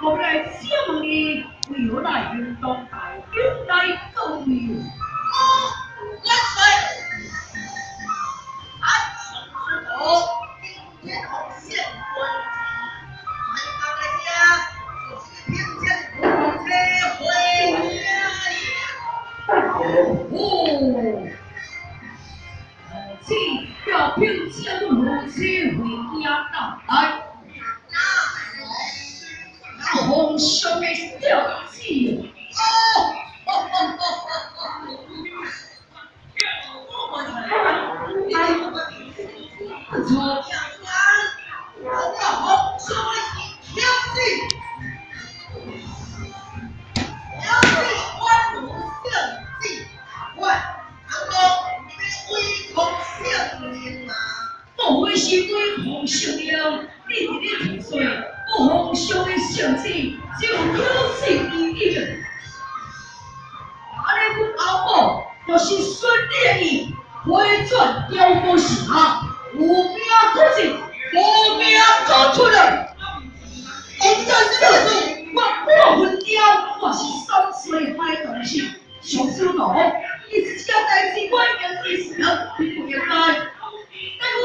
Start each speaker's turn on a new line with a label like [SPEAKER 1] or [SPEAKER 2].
[SPEAKER 1] 我來請問你，為何來行動大兵來到位？
[SPEAKER 2] 哦，元帥，俺上司徒今天奉獻官來到來這，就是聽見車回家。
[SPEAKER 1] 哦，此要憑這阮夫妻回家到來，皇上的聖旨。
[SPEAKER 2] 哦，哈哈哈哈哈！
[SPEAKER 1] 不錯。
[SPEAKER 2] 我皇上的聖旨，了解宛如聖旨，我人講你欲違抗聖令嗎？
[SPEAKER 1] 莫非是違抗聖令？你佇咧提說，皇上的聖旨只有可信意義。按呢，阮阿母就是順你的意，回轉碉堡城，有命可進，無命可出了。
[SPEAKER 2] 講這是什麼意思？
[SPEAKER 1] 我過分了，我是三歲海大事，上司徒，伊這件代誌我應是